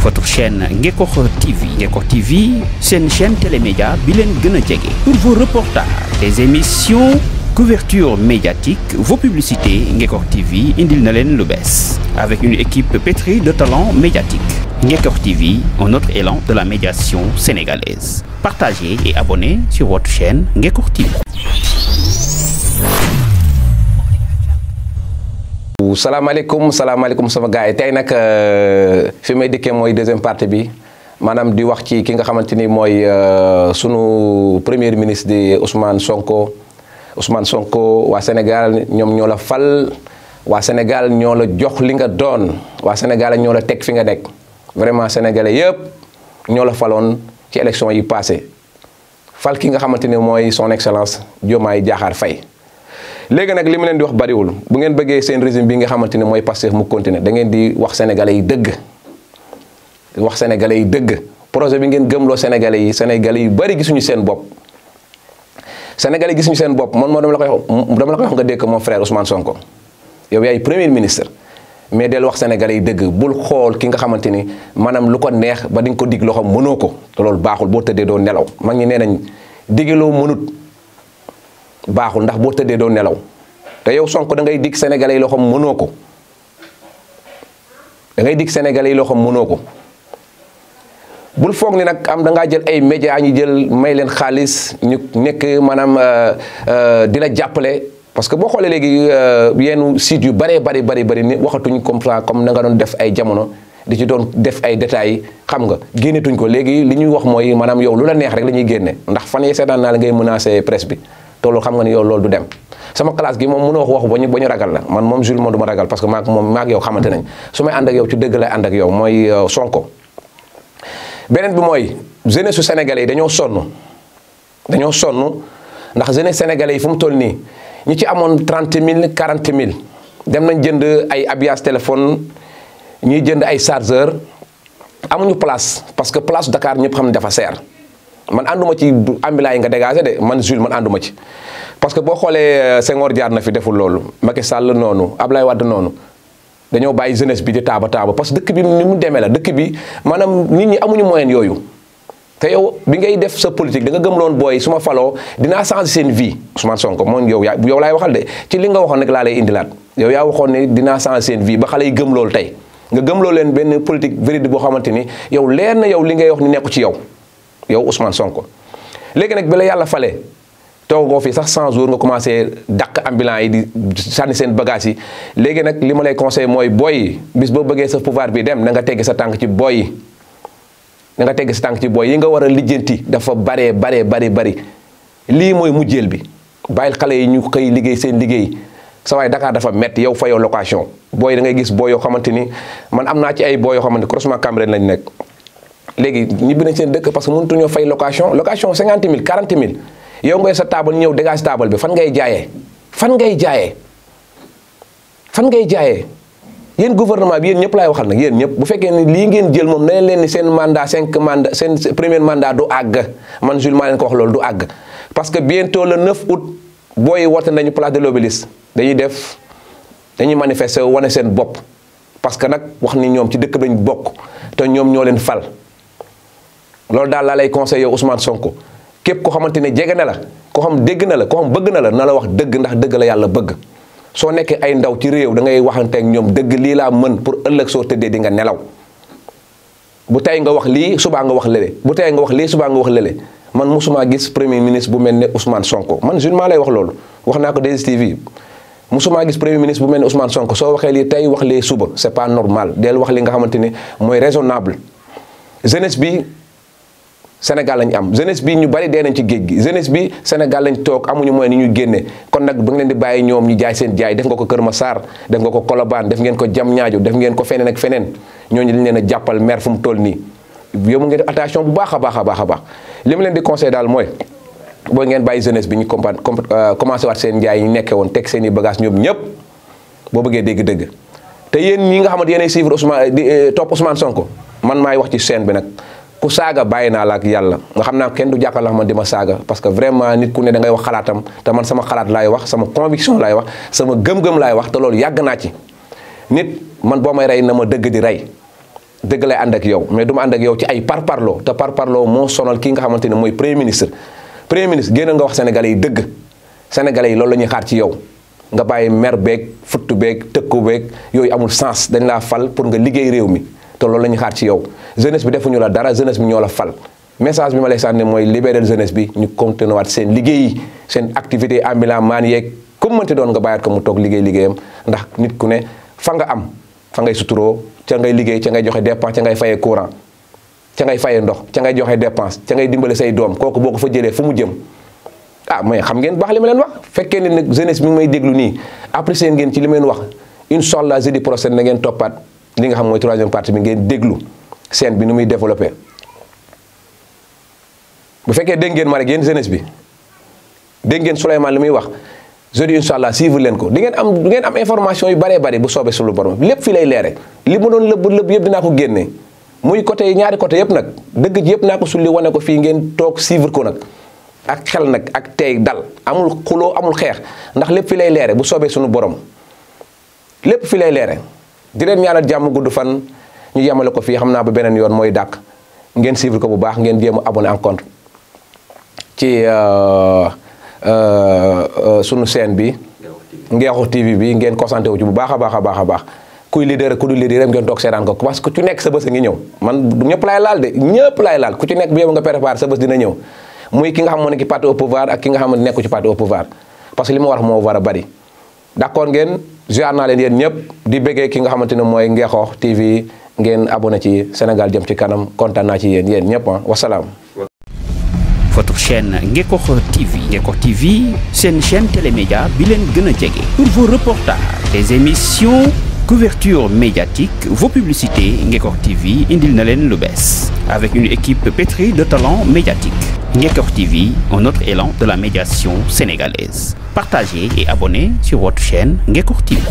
votre chaîne Ngekokh TV. Ngekokh TV, c'est une chaîne télémédia bilen gëna djégé. Pour vos reportages, des émissions, couverture médiatique, vos publicités, Ngekokh TV indil na len lu bess. Avec une équipe pétrie de talents médiatiques. Ngekokh TV, un autre élan de la médiation sénégalaise. Partagez et abonnez sur votre chaîne Ngekokh TV. salaamaaleykum sama gars yi tey nag fi may dikkee mooy deuxième partie bi maanaam di wax ci ki nga xamante ni mooy sunu premier ministre di Ousmane Sonko waa Sénégal ñoom ñoo la fal waa Sénégal ñoo la jox li nga doon waa Sénégal ñoo la teg fi nga nekk vraiment sénégalais yëpp ñoo la faloon ci élection yi passé fal ki nga xamante ni mooy son excellence Diomaye Diakhar Faye. léegi nag li ma leen di wax bariwul bu ngeen bëggee seen régime bi nga xamante ne mooy Pastef mu continuer da ngeen di wax sénégalais yi dëgg projet bi ngeen gëmloo sénégalais yu bari gisuñu seen bopp sénégalais gisuñu seen bopp man moo dama la koy wax nga dégg mon frère Ousmane Sonko yow yaay premier ministre mais del wax sénégalais yi dëgg bul xool ki nga xamante ni maanaam lu ko neex ba di nga ko dig loo xam mënoo ko te loolu baaxul boo tëddee doo nelaw mag ñi nee nañ digaloo mënut baaxul ndax boo tëddee doo nelaw te yow Sonko da ngay dig sénégalais yi loo xam mënoo ko bul foog ni nag am da ngaa jël ay médias ñu jël may leen xaalis ñu nekk maanaam di la jàppale parce que boo xoolee léegi yenn sites yu bari ni waxatuñ comme ça comme na nga doon def ay jamono di ci doon def ay détails xam nga génnetuñ ko léegi li ñuy wax mooy maanaam yow lu la neex rek la ñuy génne ndax fan yee seetaan naa la ngay menacer presse bi te loolu xam nga ni yow loolu du dem sama classe gi moom mënoo wax waxu ba ñu ragal la man moom Jules moom du ma ragal parce que maak yow xamante nañ su may ànd ak yow ci dëgg lay ànd ak yow mooy Sonko. beneen bi mooy jeunesse su sénégalais yi dañoo sonn ndax jeunesse sénégalais yi fu mu toll nii ñi ci amoon 30 000 40 000 dem nañ jënd ay habillage téléphone ñuy jënd ay chargeur amuñu place parce que place Dakar ñëpp xam ne dafa seer. man ànduma ci ambulant yi nga dégagé de man Jules man ànduma ci parce que boo xoolee Senghor jaar na fi deful loolu Macky Sall noonu Ablaye Wade noonu dañoo bàyyi jeunesse bi di taaba parce que dëkk bi ni mu demee la dëkk bi maanaam nit ñi amuñu moyen yooyu te yow bi ngay def sa politique da nga gëm loon booy su ma faloo dinaa changer seen vie Ousmane Sonko moom yow laay waxal de ci li nga waxoon nag laa lay indilaat yow yaa waxoon ne dinaa changer seen vie ba xale yi gëm loolu tey nga gëm loolu leen benn politique vérité boo xamante ni yow leer na yow li ngay wax ni nekku ci yow Ousmane Sonko léegi nag bi la yàlla fale toogoo fi sax 100 jours nga commencé dàq ambulant yi di sànni seen bagage yi léegi nag li ma lay conseillé mooy booy bis boo bëggee sa pouvoir bi dem na nga teggi sa tànk ci booy yi nga war a lijjanti dafa bari lii mooy mujjeel bi bàyyil xale yi ñu xëy liggéey seen liggéey sa waay Dakar dafa metti yow fayoo location booy da ngay gis booy yoo xamante ni man am naa ci ay booy yoo xamante ni croisement Cambérène lañ nekk léegi ñibbi nañ seen dëkk parce que mënutuñoo fay location 50 000 40 000 yow ngay sa taabal ñëw dégage taabal bi fan ngay jaayee yéen gouvernement bi yéen ñëpp laay waxal nag yéen ñëpp bu fekkee ni lii ngeen jël moom na leen ni seen mandat 5 mandat seen premier mandat du àgg man Jules maa leen ko wax loolu du àgg parce que bientôt le 9 août booy woote nañu place de l'Obélisque dañuy manifester wane seen bopp parce que nag wax ni ñoom ci dëkk lañ bokk te ñoom ñoo leen fal loolu daal laa lay conseillé yow Ousmane Sonko képp ko xamante ne jege na la ko xam dégg na la ko xam bëgg na la wax dëgg ndax dëgg la yàlla bëgg soo nekkee ay ndaw ci réew da ngay waxante ak ñoom dëgg lii laa mën pour ëllëg soo tëddee di nga nelaw bu tey nga wax lii subaa nga wax lële man musuma gis premier ministre bu mel ne Ousmane Sonko man Jules maa lay wax loolu wax naa ko DSTV musuma gis premier ministre bu mel ne Ousmane Sonko soo waxee lii tey wax lee suba c'est pas normal del wax li nga xamante ne mooy raisonnable jeunesse bi Sénégal lañ am jeunesse bi ñu bari dee nañ ci géej gi jeunesse bi Sénégal lañ toog amuñu moyen ni ñu génne kon nag ba nga leen di bàyyi ñoom ñu jaay seen jaay def nga ko Kër Massar def nga ko Colobane def ngeen ko Diamniadio def ngeen ko feneen ak feneen ñooñu dañ leen a jàppal maire fu mu toll nii yow mu ngeen def attention bu baax a baax li ma leen di conseil daal mooy boo ngeen bàyyi jeunesse bi ñu commencé waat seen njaay yi ñu nekkee woon teg seen i bagage ñoom ñëpp boo bëggee dégg-dëgg te yéen ñi nga xamante yéenay suivre topp Ousmane Sonko man maay wax ci chaîne bi nag ku saaga bàyyi naa la ak yàlla nga xam naa kenn du jàkkaarloo man di ma saaga parce que vraiment nit ku ne da ngay wax xalaatam te man sama xalaat laay wax sama conviction laay wax sama gëm-gëm laay wax te loolu yàgg naa ci nit man boo may rey na ma dëgg di rey dëgg lay ànd ak yow mais du ma ànd ak yow ci ay parparloo te parparloo moo sonal ki nga xamante ne mooy premier ministre génn nga wax sénégalais yi dëgg sénégalais yi loolu la ñuy xaar ci yow nga bàyyi mer beeg futtu beeg tëkku beeg yooyu amul sens dañ laa fal pour nga liggéey réew mi te loolu la ñuy xaar ci yow jeunesse bi defuñu la dara jeunesse bi ñoo la fal message bi ma lay sànni mooy libérer jeunesse bi ñu continuer waat seen liggéey yi seen activité ambulant maan yeeg comme mënti doon nga bàyyaat ko mu toog liggéeyam ndax nit ku ne fa nga am fa ngay suturoo ca ngay liggéey ca ngay joxe dépense ca ngay fayee courant ca ngay fayee ndox ca ngay joxe dépense ca ngay dimbale say doom kooku boo ko fa jëlee fu mu jëm ah mais xam ngeen baax li ma leen wax fekkee ne nag jeunesse bi may déglu nii apprécié ngeen ci li ma leen wax incha allah jeudi prochain na ngeen toppaat li nga xam mooy troisième partie bi ngeen déglu scène bi ni muy développé bu fekkee dégg ngeen ma rek yéen jeunesse bi dégg ngeen Souleymane li muy wax jeudi incha allah suivre leen ko du ngeen am information yu bëree bëri bu soobee sulu borom lépp fi lay leere li mu doon lëbb yëpp dinaa ko génnee muy côté ñaari côté yëpp nag dëgg ji yëpp naa ko sulli wane ko fii ngeen toog suivre ko nag ak xel nag ak tey dal amul xuloo amul xeex ndax lépp fi lay leere bu soobee suñu borom lépp fi lay leere di leen ñaanal jàmm gudd fan ñu yemale ko fii xam naa ba beneen yoon mooy dàq ngeen suivre ko bu baax ngeen jéem a abonné en compte ci sunu chaîne bi Ngexo TV bi ngeen concentré wu ci bu baax a baax kuy leader ku du leader ngeen toog seetaan ko parce que ku ci nekk sa bés a ngi ñëw man ñëpp laay laal de ñëpp laay laal ku ci nekk bi yow nga préparé sa bés dina ñëw muy ki nga xam moo nekk ci parti au pouvoir ak ki nga xam ne nekku ci parti au pouvoir parce que li ma war moo war a bari d'accord ngeen ziar naa leen yéen ñëpp di bëggee ki nga xamante ne mooy Ngexo TV ngeen abonné ci Sénégal jëm ci kanam kontaan naa ci yéen ñëpp wasalaam. Votre chaîne Ngexo TV. Ngexo TV, c'est une chaîne télémédia bilen gëna jege. Pour vos reportages, des émissions, couverture médiatique, vos publicités, Ngexo TV indil na len lu bess. Avec une équipe pétrie de talents médiatiques. Ngexo TV, un autre élan de la médiation sénégalaise. Partagez et abonnez sur votre chaîne Ngexo TV.